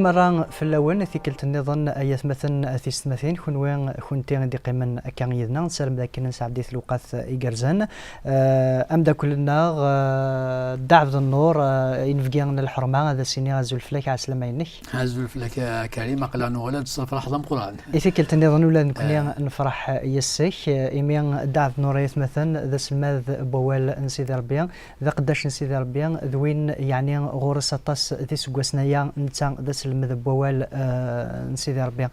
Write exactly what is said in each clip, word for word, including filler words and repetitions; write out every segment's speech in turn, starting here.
Merra fell-awen, tikkelt nniḍen, ay atmaten, a tisetmatin, kunwi, kunti i d-iqqimen akka yid-neɣ, nessarem d akken nesɛeddi-t lewqat igerrzen. Eh, ameddakel-nneɣ, eh, Dda Ɛebdennur, eh, inebgi n lḥerma, ad as-iniɣ azul fell-ak, ɛeslama-inek. Azul fell-ak, a Karim, aql-aɣ nuɣal-d s lferḥ d ameqqran. I tikkelt nniḍen ula d nekkni nefreḥ yes-k, eh, imi Dda Ɛebdennur, ay atmaten, d aselmad n wawal n Sidi Ṛebbi, d aqeddac n Sidi Ṛebbi, d win yeɛni ɣur-s aṭas d iseggasen aya, netta d aselmed n wawal, eh, n Sidi Ṛebbi.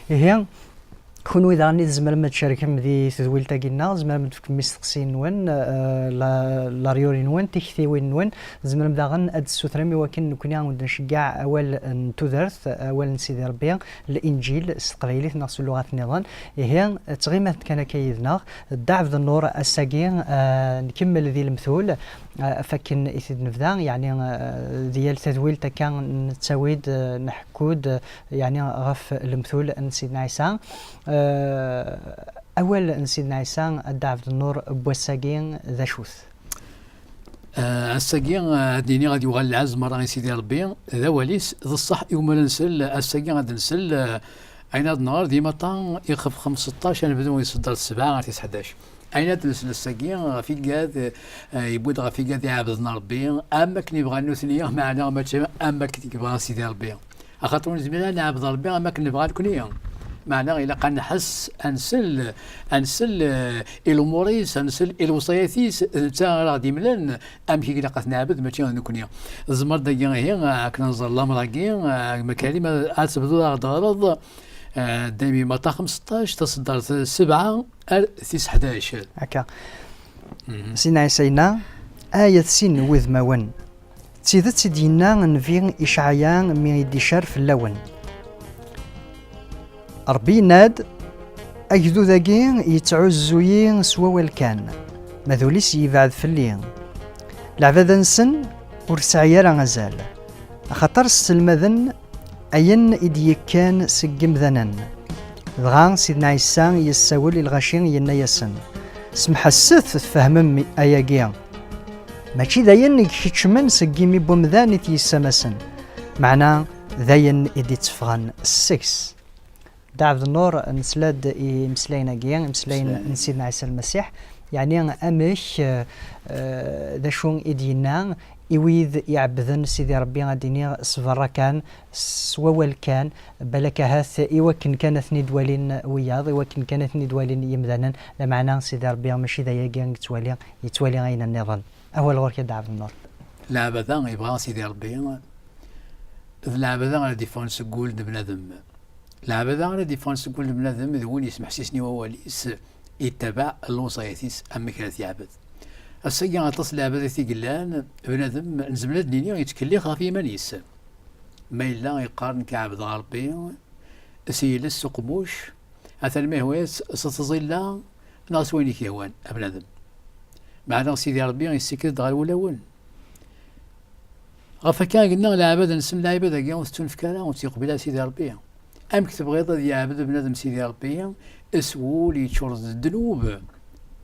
Ihi, kunwi daɣen i tzemrem ad tcerkem di tedwilt-agi-nneɣ, tzemrem ad d-tefkem isteqsiyen-nwen, eh, la, laryuri-nwen, tiktiwin-nwen, tzemrem daɣen ad d-tessutrem i wakken nekkni ad wen-d-nceggeɛ awal n tudert, awal n Sidi Ṛebbi, Linǧil s teqbaylit neɣ s lluɣat nniḍen. Ihi, ttɣimat kan akka yid-neɣ. Dda Ɛebdennur, ass-agi, eh, nkemmel di lemtul, eh, ɣef wakken i t-id-nebda, yeɛni, eh, di yal tadwilt akka nettawi-d, eh, nḥekku-d, eh, yeɛni ɣef lemtul n Sidna Ɛisa. Eh, awal n Sidna Ɛisa, a Dda Ɛebdennur, n wass-agi d acu-t? Eh, ass-agi, eh, ad d-iniɣ ad yuɣal lɛezz merra i Sidi Ṛebbi, d awal-is, d ṣṣeḥ iwumi ara nsel, ass-agi ad nsel, eh, ayen ad nɣer di Matta ixef xemseṭṭac, anebdu iṣedder sebɛa ar tis ḥdac. Ayen ad nsel ass-agi ɣef igad, eh, yewwi-d ɣef igad iɛebden Ṛebbi, am akken yebɣa nutni, meɛna mačči am akken yebɣa Sidi Ṛebbi. Axaṭer ur nezmir ara ad neɛbed Ṛebbi am akken nebɣa nekni. Meɛna ilaq ad nḥess, ad nsel, ad nsel, eh, i lumuṛ-is, ad nsel i lewṣayat-is, d netta ara ɣ-d-imlen amek i ilaq ad t-neɛbed, mačči d nekni. Tzemreḍ dagi ihi, eh, akken ad nẓer lamer-agi, eh, a gma Karim, ad, ad tebduḍ ad ɣ-d-teɣreḍ, eh, daymi Matta xemseṭṭac, taṣeddart sebɛa ar tis ḥdac. Akka. Mhm. Sidna Ɛisa yenna, ay at sin n wudmawen. D tidet i d-yenna nnbi Icɛaya mi i d-icar fell-awen. Ṛebbi yenna-d, agdud-agi yettɛuzzu-yi s wawal kan, ma d ul-is yebɛed fell-i. Leɛbada-nsen ur tesɛi ara azal, axaṭer sselmaden ayen i d-yekkan seg yimdanen. Dɣa Sidna Ɛisa yessawel i lɣaci, yenna-yasen, semḥesset, tfehmem ayagi? Mačči d ayen i ikeččmen seg yimi n wemdan i t-yessamasen, meɛna d ayen i d-itteffɣen seg-s. Dda Ɛebdennur, nesla-d i imeslayen-agi, imeslayen n Sidna Ɛisa Lmasiḥ, yeɛni amek, eh, eh, d acu i d-yenna i wid iɛebbden Sidi Ṛebbi, ad d-iniɣ s berra kan, s wawal kan, balak ahat i wakken kan ad ten-id-walin wiyaḍ, i wakken kan ad ten-id-walin yimdanen, lameɛna Sidi Ṛebbi mačči d ayagi i yettwali, yettwali ayen nniḍen. Awal ɣur-k a Dda Ɛebdennur. Leɛbada yebɣa Sidi Ṛebbi, d leɛbada ara d-iffɣen seg wul n bnadem. Leɛbada ara d-iffɣen seg wul n bnadem d win yesmeḥsisen i wawal-is, yettabaɛ lewṣayat-is amek ara t-yeɛbed. Ass-agi aṭas n leɛbadat i yellan, bnadem nezmer ad d-nini yettkellix ɣef yiman-is. Ma yella yeqqar nekk ɛebdeɣ Ṛebbi s yiles s uqemmuc, atan ma yehwa-yas s tẓilla neɣ s wayen i k-yehwan a bnadem. Meɛna Sidi Ṛebbi yessiked-d ɣer wulawen. Ɣef akka i yenna, leɛbada-nsen, lɛibada-agi ur tettunefk ara, ur tt-yeqbil ara Sidi Ṛebbi. Amek tebɣiḍ ad yeɛbed bnadem Sidi Ṛebbi s wul yeččur d ddnub,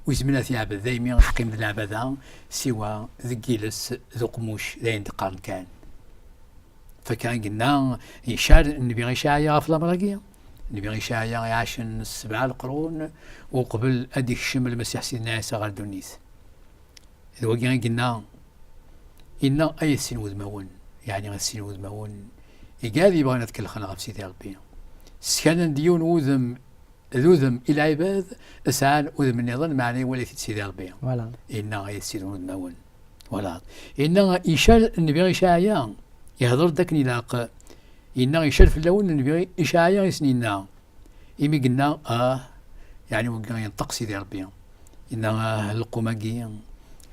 ur yezmir ad t-yeɛbed? Daymi teqqim d leɛbada siwa deg yiles d uqemmuc, d ayen d-qqaren kan. Fakka i yenna, icar nnbi Icɛaya ɣef lamer-agi. Nnbi Icɛaya iɛacen sebɛa leqrun uqbel ad d-ikcem Lmasiḥ Sidna Ɛisa ɣer ddunit. D wagi i yenna, yenna, ay at sin wudmawen, yeɛni at sin wudmawen, igad yebɣan ad kellxen ɣef Sidi Ṛebbi. Skanen-d yiwen wudem d udem i lɛibad, sɛan udem nniḍen, meɛna iwala-t-id Sidi Ṛebbi. Voilà. Yenna, ay at sin wudmawen. Voilà. Yenna, icar nnbi Icɛaya, ihder-d akken ilaq. Yenna, icar fell-awen nnbi Icɛaya i sen-yenna. Imi yenna, ah, yeɛni wagi yenṭeq Sidi Ṛebbi. Yenna, ah, lqum-agi,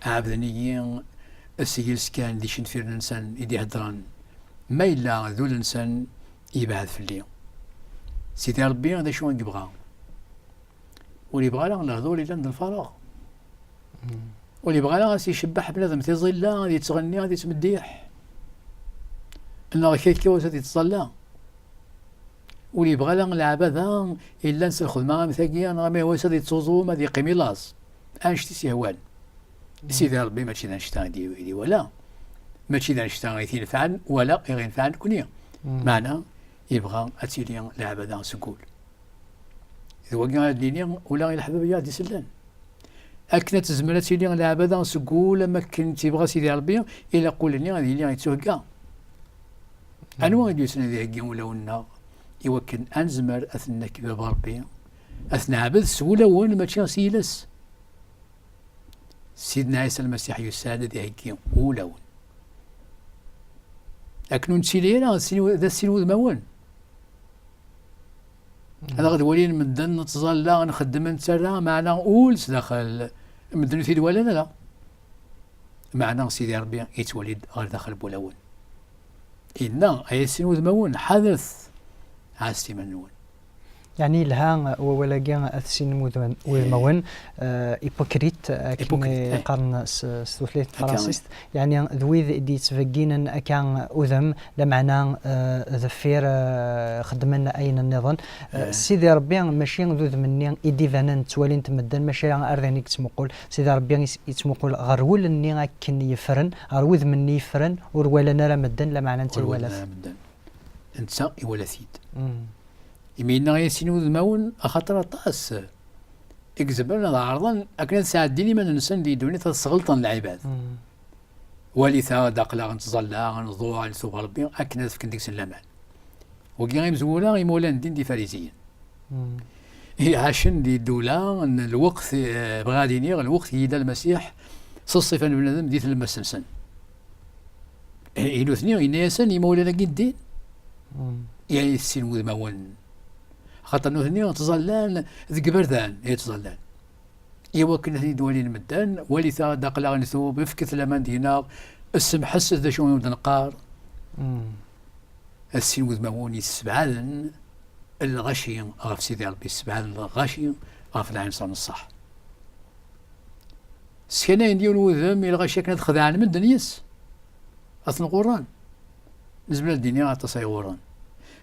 ɛebden-iyi s yiles kan d icenfiren-nsen i d-iheddren. Ma yella d ul-nsen, yebɛed fell-i. Sidi Ṛebbi d acu i yebɣa? Ur yebɣi ara lehdur yellan d lfareɣ. Ur yebɣi ara ad s-icebbeḥ bnadem tiẓilla, ad yettɣenni, ad yettmeddiḥ. Neɣ kra yekka wass ad yettẓalla. Ur yebɣi ara leɛbada yellan s lxedma am tagi, neɣ ma yehwa-s ad yettuẓum, ad yeqqim i laẓ. Annect i s-yehwan. Sidi Ṛebbi mačči d annect-a i d-, i d-iwala. Mačči d annect-a i t-inefɛen, wala i ɣ-inefɛen nekni. Meɛna, yebɣa ad tili leɛbada seg wul. D wagi ara d-nini ula i leḥbab i aɣ-d-isellan. Akken ad tezmer ad tili leɛbada seg wul am akken tt-yebɣa Sidi Ṛebbi, ilaq wul-nni ad yili yettuhegga. Anwa i d-yusen ad iheggi ulawen-nneɣ i wakken ad nezmer ad t-nnekk bab Ṛebbi, ad t-neɛbed s wulawen, mačči s yiles? Sidna Ɛisa Lmasiḥ yusa-d ad iheggi ulawen. Akken ur nettili ara d sin, d sin wudmawen. Ad aɣ-d-walin medden nettẓalla, nxeddem, nettarra, meɛna ul sdaxel medden ur t-id-walan ara. Meɛna Sidi Ṛebbi yettwali-d ɣer daxel n wulawen. Yenna, ay sin wudmawen, ḥadret, ɛasset iman-nwen. Yeɛni yelha wawal-agi, at sin wudmawen, eh, hypocrite, akken i qqaren s, s tutlayt tefransist. Yeɛni d wid i d-yettbegginen akka udem, lameɛna, eh, deffir, eh, xeddmen ayen nniḍen. Eh, Sidi Ṛebbi mačči d udem-nni i d-ibanen ttwalin-t medden, mačči ar dayen i yettmuqul. Sidi Ṛebbi is-, yettmuqul ɣer wul-nni akken yeffren, ɣer wudem-nni yeffren, ur walan ara medden, lameɛna netta iwala-t. Netta iwala-t-id. Imi yenna ay sin wudmawen, axaṭer aṭas i izemren ad ɛerḍen akken ad sɛeddin iman-nsen di ddunit, ad sɣelṭen lɛibad. Walit-aɣ-d, aql-aɣ nettẓalla, nḍuɛ, netub Ṛebbi akken ad fken deg-sen laman. Wagi imezwura, imawlan n ddin d ifariziyen. Iɛacen di ddula n lweqt, eh, bɣiɣ ad iniɣ, lweqt i yella Lmasiḥ s ṣṣifa n bnadem di tlemmast-nsen. I nutni, yenna-yasen imawlan-agi n ddin, i sin wudmawen. Axaṭer nutni ttẓallan deg iberdan i ttẓallan. I wakken ad ten-id-walin medden, walit-aɣ-d, aql-aɣ netub, fket laman deg-neɣ, semḥet d acu i wen-d-neqqar. Ad sin wudmawen yessebɛaden lɣaci ɣef Sidi Ṛebbi, yessebɛaden lɣaci ɣef lɛinṣer n ṣṣeḥ. Skanayen-d yiwen wudem i lɣaci akken ad xedɛen medden yes, ad ten-ɣurren. Nezmer ad d-nini aṭas ay ɣurren.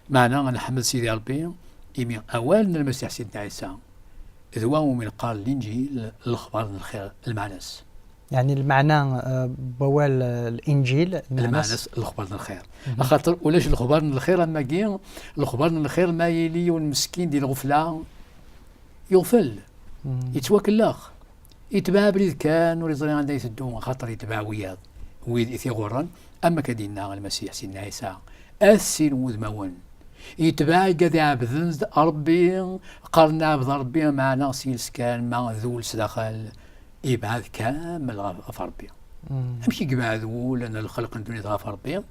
Meɛna, ad neḥmed Sidi Ṛebbi, imi awal n Lmasiḥ Sidna Ɛisa, d wa umi neqqar Linǧil, lexbar n lxir, lmeɛna-s. Yeɛni lmeɛna, eh, n wawal, eh, Linǧil, lmeɛna-s lexbar n lxir. Axaṭer ulac lexbar n lxir am wagi, lexbar n lxir ma yili yiwen meskin di lɣefla, yuɣfel, yettwakellex, yetbeɛ abrid kan, ur yeẓri anda iteddu, axaṭer yetbeɛ wiyaḍ, wid i t-iɣurren, am akka d-yenna Lmasiḥ Sidna Ɛisa, at sin wudmawen, yetbeɛ igad iɛebden Ṛebbi, qqaren neɛbed Ṛebbi, meɛna s yiles kan, ma d ul sdaxel, yebɛed kamel ɣef, ɣef Ṛebbi. Amek i yebɛed wul n lxelq n ddunit ɣef Ṛebbi?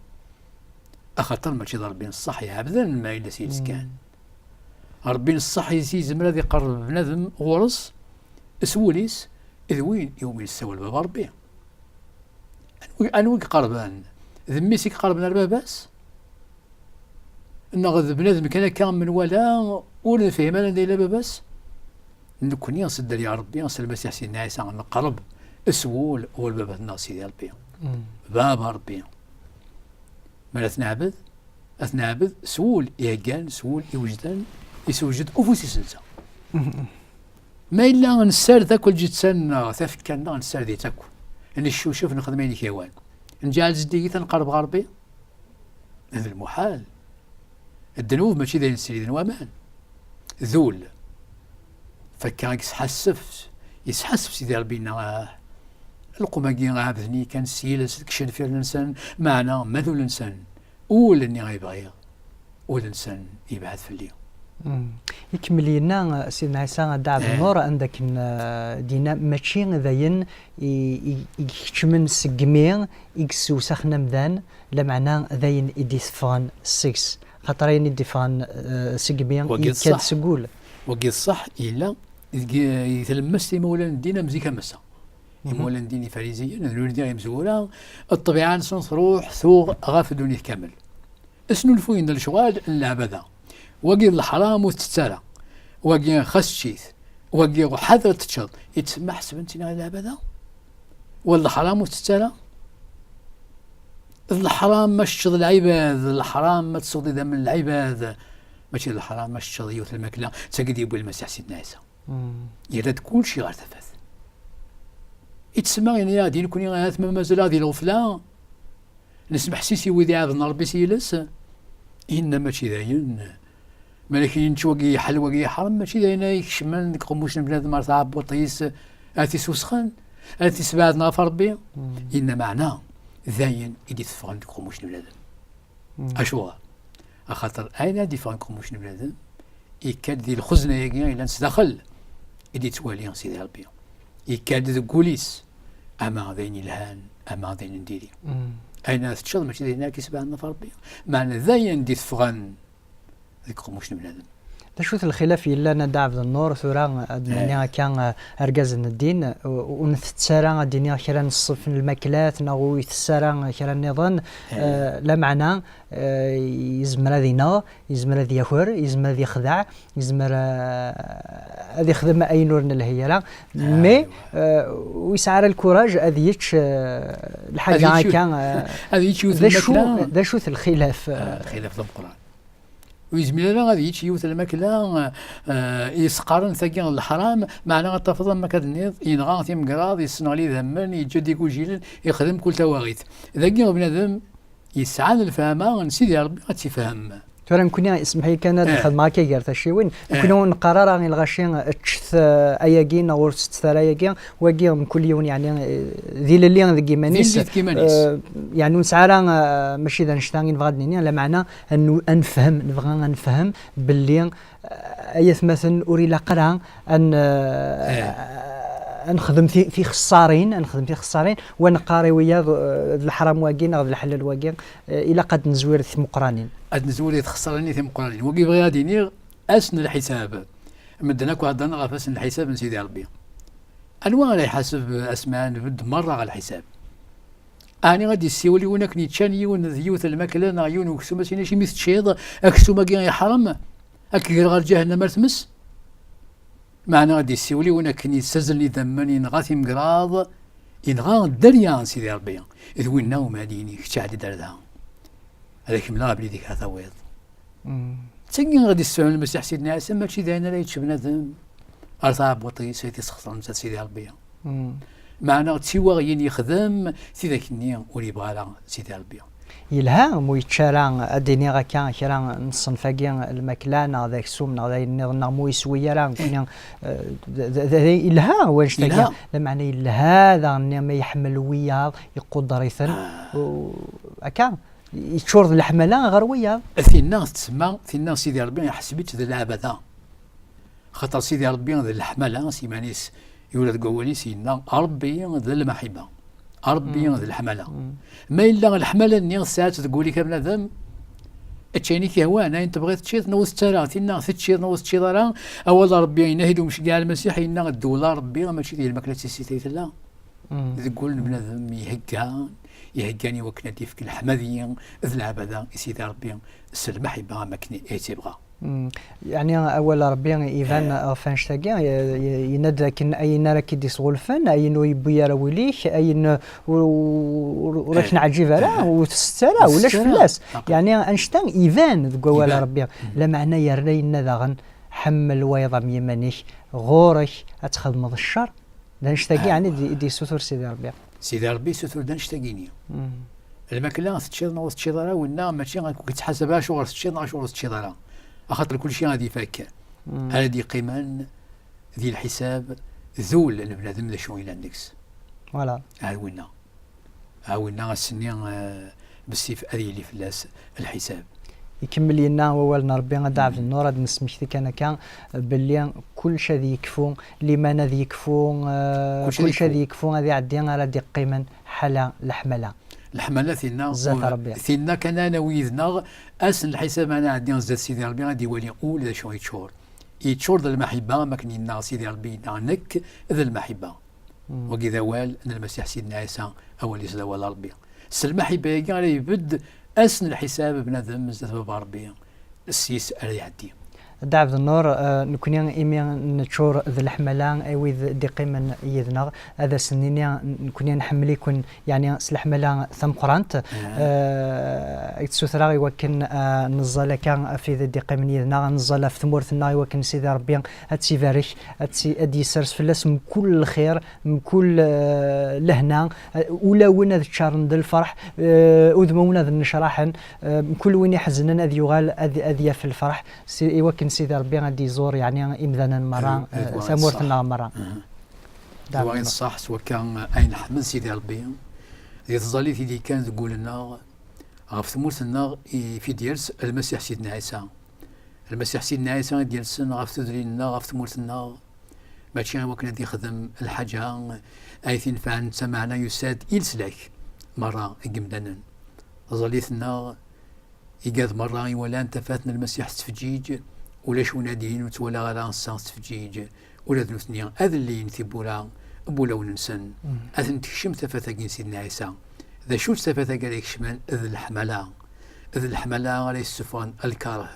Axaṭer mačči d Ṛebbi n ṣṣeḥ iɛebden, ma yella s yiles kan. Ṛebbi n ṣṣeḥ i yezmer ad iqerreb bnadem ɣur-s s wul-is, d win iwumi nessawal Baba Ṛebbi. Anwi, anwi i iqerben? D mmi-s i iqerben ar baba-s? Neɣ d bnadem kan akka menwala, ur nefhim ara anda yella baba-s? Nekkni s dderya Ṛebbi, s Lmasiḥ Sidna Ɛisa, neqreb s wul ɣur Baba-tneɣ Sidi Ṛebbi. Baba Ṛebbi. Mi ara t-neɛbed, ad t-neɛbed s wul iheggan, s wul iwejden, isewjed ufus-is netta. Ma yella nessared akk lǧetta-nneɣ, tafekka-nneɣ nessared-itt akk, neccucef, nexdem ayen i k-yehwan, nǧeɛl zeddigit ad nqerreb ɣer Ṛebbi? D lmuḥal. Ddnub mačči d ayen srid n waman. D ul. Fakka i yesḥassef, yesḥassef Sidi Ṛebbi, yenna, ah, lqum-agi ɛebden-iyi kan s yiles deg icenfiren-nsen, meɛna ma d ul-nsen, ul-nni ay bɣiɣ, ul-nsen yebɛed fell-i. Ikemmel yenna, uh, Sidna Ɛisa, a Dda Ɛebdennur, anda akken, uh, d-yenna, mačči d ayen i, i, i ikeččmen seg imi i yessewsaxen amdan, lameɛna d ayen i d-iteffɣen seg-s. Xaṭer ayen i d-iffɣen, uh, seg imi yekka-d seg wul. Wagi d ṣṣeḥ, yella deg, deg tlemmast imawlan n ddin am zik am ass-a. Imawlan n ddin ifariziyen, d nutni imezwura, ṭṭbiɛa-nsen truḥ tuɣ ɣef ddunit kamel. Asnulfuyen d lecɣal n leɛbada. Wagi d leḥram ur tettett ara. Wagi xas tečč-it. Wagi ḥader ad teččeḍ. Itsemma ḥesben-tt-in ɣer leɛbada? Wa d leḥram ur tettett ara? D leḥram ma teččeḍ lɛibad, d leḥram ma tesweḍ idammen n lɛibad. Mačči d leḥram ma teččeḍ yiwet lmakla, d tagi d-yewwi Lmasiḥ Sidna Ɛisa. Yerra-d kulci ɣer tafat. Itsemma yenna-yaɣ-d i nekni, ahat ma mazal-aɣ di lɣefla, nesmeḥsis i wid iɛebden Ṛebbi s yiles, Inna mačči d ayen, malak yečč wagi yeḥel, wagi yeḥrem, mačči d ayen ay ikecmen deg uqemmuc n bnadem ar tɛebbuṭ-is, ar t-iswesxen, ar t-isbeɛden ɣef Ṛebbi. Inna meɛna d ayen i d-iteffɣen deg uqemmuc n bnadem. Acuɣer? Axaṭer ayen ara d-iffɣen deg uqemmuc n bnadem, ikka-d di lxezna-agi yellan sdaxel i d-ittwali Sidi Ṛebbi. Ikka-d deg wul-is, ama d ayen yelhan, ama d ayen n diri. Ayen ara teččeḍ mačči d ayen ara k-isbeɛden ɣef Ṛebbi, meɛna d ayen d-iteffɣen deg uqemmuc n bnadem. D acu-t lxilaf yellan a Dda Ɛebdennur, tura ad d-nini akka, eh, argaz n ddin, u-, ur ntett ara ad d-iniɣ kra n ṣṣef n lmaklat, neɣ ur itess ara kra nniḍen, eh, lameɛna, eh, yezmer ad ineɣ, yezmer ad yaker, yezmer ad yexdeɛ, yezmer, eh, ad ixdem ayen ur nelhi ara, mais, eh, ur yesɛi ara lkuraj ad yečč, eh, lḥaǧa akka, eh, ad yečč yiwet n lmakla. D acu-t lxilaf, eh, lxilaf d ameqqran. Ur yezmir ara ad yečč yiwet n lmakla, eh, yesqaren tagi d leḥram, meɛna ad tafeḍ am akka d-tenniḍ, yenɣa timegraḍ, yessenɣel idammen, yeǧǧa-d igujilen, yexdem kul tawaɣit. Dagi bnadem yesɛan lefhama n Sidi Ṛebbi ad tt-ifhem. Tura nekkni, ismeḥ-iyi kan ad xedmeɣ akka gar tacciwin, nekkni ur neqqar ara i lɣaci ččet, eh, ayagi neɣ ur tettet ara ayagi, wagi mkul yiwen, yeɛni, eh, d ilelli deg yiman-is. D ilelli deg yiman-is. Eh, yeɛni ur nesɛi ara, eh, mačči d annect-a i nebɣa ad d-nini, lameɛna ad n-, ad nefhem, nebɣa ad nefhem belli, eh, ay atmaten ur ilaq ara ad n-, ad nexdem ti-, tixeṣṣarin, ad nexdem tixeṣṣarin, wa neqqar i wiyaḍ, eh, d leḥram wagi neɣ d leḥlal wagi, eh, ilaq ad nezwir timuqranin. Ad nezwir di txeṣṣarin timuqranin. Wagi bɣiɣ ad iniɣ ass n lḥisab. Medden akk heddren ɣef ass n lḥisab n Sidi Ṛebbi. Anwa ara iḥaseb asma nbedd merra ɣer lḥisab? Ɛni ad d-issiwel i win akken yeččan yiwen d yiwet n lmakla neɣ yiwen n uksum, as-yini acimi teččiḍ aksum-agi iḥrem, ad k-greɣ ɣer ǧahennam ar tmes? Meɛna ad d-issiwel i win akken yessazzlen idammen, yenɣa timgraḍ, yenɣa dderya n Sidi Ṛebbi, d winna umi ad yini kečč ɛeddi-d ar da, ad ak-mleɣ abrid-ik ara tawiḍ. D tagi i ɣ-d-issefhem Lmasiḥ Sidna Ɛisa, mačči d ayen ara yečč bnadem ar tɛebbuṭ-is ay t-isxeṣren netta d Sidi Ṛebbi. Meɛna d tiwaɣyin yexdem, tidak-nni ur yebɣi ara Sidi Ṛebbi. Yelha mu yečč ara, ad d-iniɣ akka, kra n ṣṣenf-agi n lmakla neɣ d aksum neɣ d ayen nniḍen, neɣ mu yeswi ara, nekkni, eh, d, d, d, d, yelha wannect-agi. Yelha. Lameɛna yelha daɣen ma yeḥmel wiyaḍ, iquder-iten. U-, akka. Yeččur d leḥmala ɣer wiyaḍ. Tinna tsemma, tinna Sidi Ṛebbi iḥseb-itt d lɛebada. Xaṭer Sidi Ṛebbi d leḥmala, s yiman-is yura deg wawal-is, yenna, Ṛebbi d lmaḥibba. Ṛebbi d leḥmala. Ma yella leḥmala-nni tesɛa-tt deg wul-ik a bnadem, ečč ayen i k-yehwan, ayen tebɣiḍ teččiḍ neɣ ur tett ara, tinna teččiḍ neɣ ur teččiḍ ara, awal Ṛebbi yenna-t-id umceggeɛ Lmasiḥ, yenna, ddewla Ṛebbi mačči d lmakla d tissit ay tella. Deg wul n bnadem iheggan, iheggan i wakken ad d-ifk leḥmadi d leɛbada i Sidi Ṛebbi s lmaḥibba am wakken i tt-ibɣa. Yeɛni awal Ṛebbi iban ɣef annect-agi, y-, y-, yenna-d akken ayen ara k-id-isɣulfen, ayen ur yewwi ara wul-ik, ayen ur, ur, ur ak-neɛǧib ara, ur tett ara, ulac fell-as. Yeɛni annect-a iban deg wawal Ṛebbi. Lameɛna yerna yenna daɣen, ḥemmel wayeḍ am yiman-ik, ɣur-k ad txedmeḍ ccer. D annect-agi, yeɛni, d-, i d-yessutur Sidi Ṛebbi. Sidi Ṛebbi yessutur-d annect-agi-nni. Lmakla teččiḍ neɣ ur teččiḍ ara, winna mačči ad k-yettḥasab acuɣer teččiḍ neɣ acuɣer ur teččiḍ ara. Axaṭer kulci ad ifak. Ara d-yeqqimen di lḥisab d ul n bnadem d acu yellan deg-s. Voilà. Ar winna. Awinna ass-nni, eh, bessif ad yili fell-as lḥisab. Ikemmel yenna wawal n Ṛebbi, a Dda Ɛebdennur, ad nesmekti kan akka, belli kullec ad yekfu, liman ad yekfu, eh, kullec ad yekfu, ad iɛeddi, ara d-iqqimen ḥala leḥmala. Leḥmala tinna, zdat Ṛebbi. Tinna kan ad nawi yid-neɣ, ass n lḥisab ad nɛeddi zdat Sidi Ṛebbi, ad iwali ul d acu yeččur. Yeččur d lmaḥibba, am akken yenna Sidi Ṛebbi, yenna, nekk d lmaḥibba. Wagi d awal n Lmasiḥ Sidna Ɛisa, awal-is d awal n Ṛebbi. S lmaḥibba-agi ara ibedd ass n lḥisab bnadem zdat Baba Ṛebbi, s yis ara iɛeddi. Dda Ɛebdennur, eh, nekkni imi neččur d leḥmala, i wid d-iqqimen yid-neɣ, ad asen-nini, nekkni nḥemmel-iken, yeɛni s leḥmala tameqqrant. Eh, i tt-sutreɣ i wakken, eh, neẓẓal akka ɣef wid d-iqqimen yid-neɣ, neẓẓal ɣef tmurt-nneɣ i wakken Sidi Ṛebbi ad tt-ibarek, ad tt-, ad d-yessers fell-as mkul lxir, mkul, eh, lehna, eh, ulawen ad ččaren d lferḥ, eh, udmawen ad nnecraḥen, eh, mkul win iḥeznen ad yuɣal ad, ad yaf lferḥ, si, i wakken Sidi Ṛebbi ad d-iẓur, yeɛni, imdanen merra, eh, tamurt-nneɣ merra. D wa i d ṣṣeḥ, s wakka ay neḥmed Sidi Ṛebbi, di tẓallit i d-yekkan deg wul-nneɣ, ɣef tmurt-nneɣ i fi d-yers Lmasiḥ Sidna Ɛisa. Lmasiḥ Sidna Ɛisa i d-yersen ɣef tudrin-nneɣ, ɣef tmurt-nneɣ, mačči i wakken ad yexdem lḥaǧa ay t-inefɛen, d tameɛna yusa-d i leslak merra n yemdanen. Taẓallit-nneɣ, igad merra iwalan tafat n Lmasiḥ tettfeǧǧiǧ, ulac win ad d-yinin ur ttwalaɣ ara ass-a tettfeǧǧiǧ, ula d nutni ad llin tiwwura n wulawen-nsen, ad ten-tekcem tafat-agi n Sidna Ɛisa. D acu-tt tafat-agi ara ikecmen? D leḥmala. D leḥmala ara yessufɣen lkeṛh.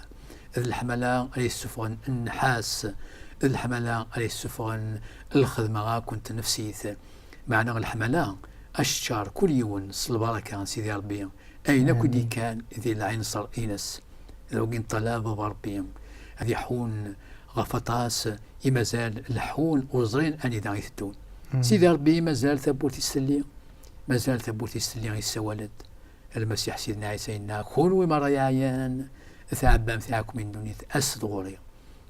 D leḥmala ara yessufɣen nnḥas. D leḥmala ara yessufɣen lxedma akk n tnefsit. Meɛna leḥmala, ad teččar kul yiwen s lbaraka n Sidi Ṛebbi, ayen akk i d-ikkan di lɛinṣer-ines. D wagi neṭṭalab Baba Ṛebbi ad iḥun ɣef aṭas i mazal leḥḥun ur ẓrin anida i teddun. Sidi Ṛebbi mazal tawwurt-is telli, mazal tawwurt-is telli, yessawal-d. Lmasiḥ Sidna Ɛisa yenna, kunwi merra yeɛyan, tɛebbam tiɛekmin n ddunit, aset-d ɣur-i,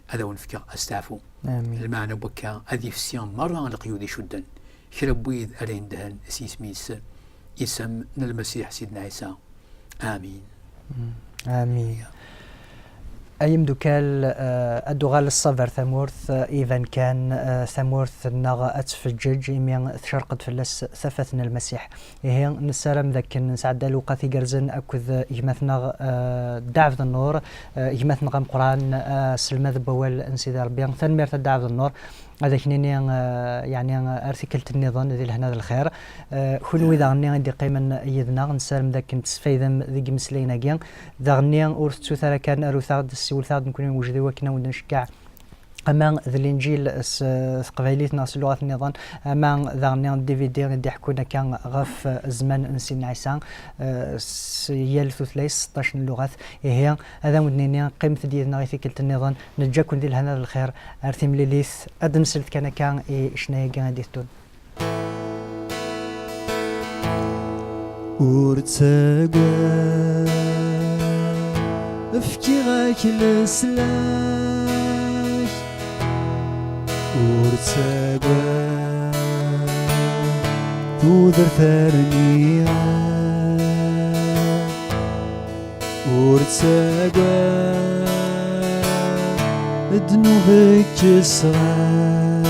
ad awen-fkeɣ asteɛfu. Amin. Lmeɛna n wakka, ad ifsi merra leqyud icudden kra n wid ara yendhen s yisem-is, isem n Lmasiḥ Sidna Ɛisa. Amin. Mm. Amin. Ay imdukal, eh, ad d-uɣal ṣṣaber tamurt, eh, iban kan, eh, tamurt-nneɣ ad tfeǧǧeǧ imi tcerq-d fell-as tafat n Lmasiḥ. Ihi, nessaram d akken nesɛedda lewqat igerrzen akked gma-tneɣ, eh, Dda Ɛebdennur, eh, gma-tneɣ ameqqran, eh, aselmad n wawal n Sidi Ṛebbi. Tanemmirt a Dda Ɛebdennur. Ad ak-nini, eh, yeɛni, eh, ar tikkelt nniḍen di lehna d lxir. Eh, kunwi daɣenni i d-iqqimen yid-neɣ, nessaram d akken tesfaydem deg yimeslayen-agi. Daɣenni ur tettut ara kan, arut-aɣ-d, ssiwlet-aɣ-d, nekkni newjed i wakken ad wen-d-nceggeɛ ama d Linǧil s teqbaylit neɣ s lluɣat nniḍen, ama daɣenni D V D i d-iḥekkun akka ɣef zzman n Sidna Ɛisa, eh, s yal tutlayt, seṭṭac n lluɣat. Ihi, ad awen-d-nini, qqimet-d yid-neɣ i tikkelt nniḍen, neǧǧa-ken di lehna d lxir, ar timlilit, ad d-nslet kan akka i ccna-agi i d-iteddun. Ur ttagad, fkiɣ-ak leslak. Ur ttagad, tudert rniɣ-ak. Ur ttagad, ddnub kkesɣ-ak.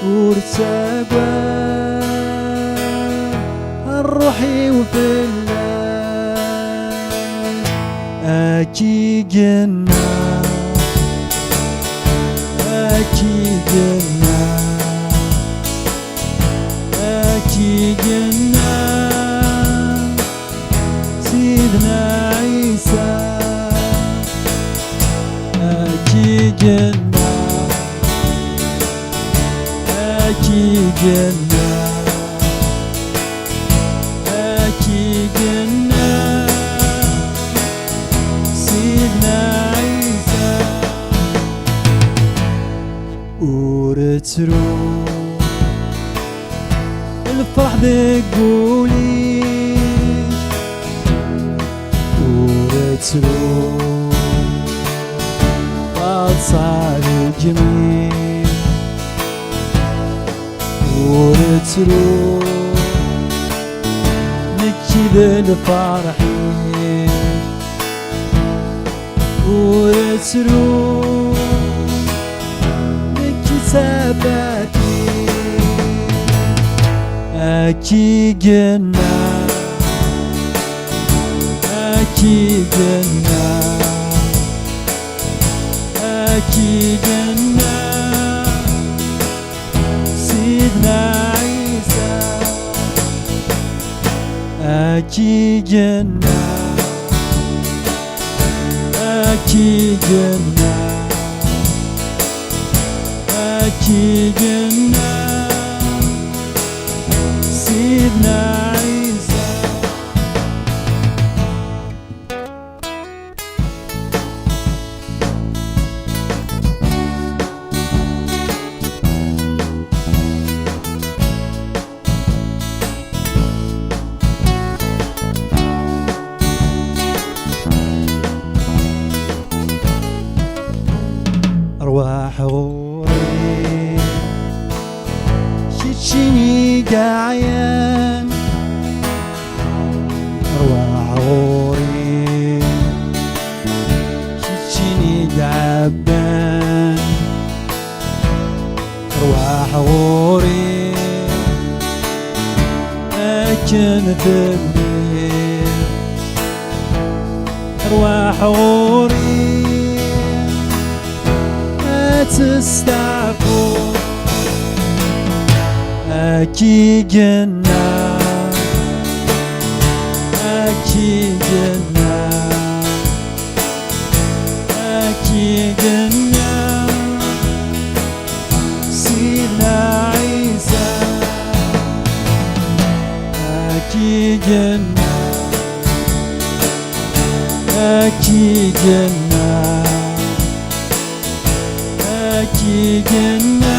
Ur ttagad, ṛṛuḥ-iw fell-ak. Ad k-igenna, ad k-igenna, ad k-igenna Sidna Ɛisa. Ad k-igenna, ad k-igenna, ad k-igenna Sidna Ɛisa. Ur ttru, lferḥ deg wul-ik. Ur ttru, taḍsa deg imi-k. Ur ttru, nekk d lferḥ-ik. Ur ttru, nekk d tafat-ik. Ad k-igenna, ad k-igenna, ad k-igenna Sidna Ɛisa. Ad k-igenna, ad Ak-igenna, ak-igenna Sidna Ɛisa. Rwaḥ ɣur-i, keččini i yeɛyan. Rwaḥ ɣur-i, keččini i iɛebban. Rwaḥ ɣur-i, akken telliḍ. Rwaḥ ɣur-i, ad testeɛfuḍ. Ak-igenna, ak-igenna, ak-igenna Sidna Ɛisa. Ak-igenna, ak-igenna, ak-igenna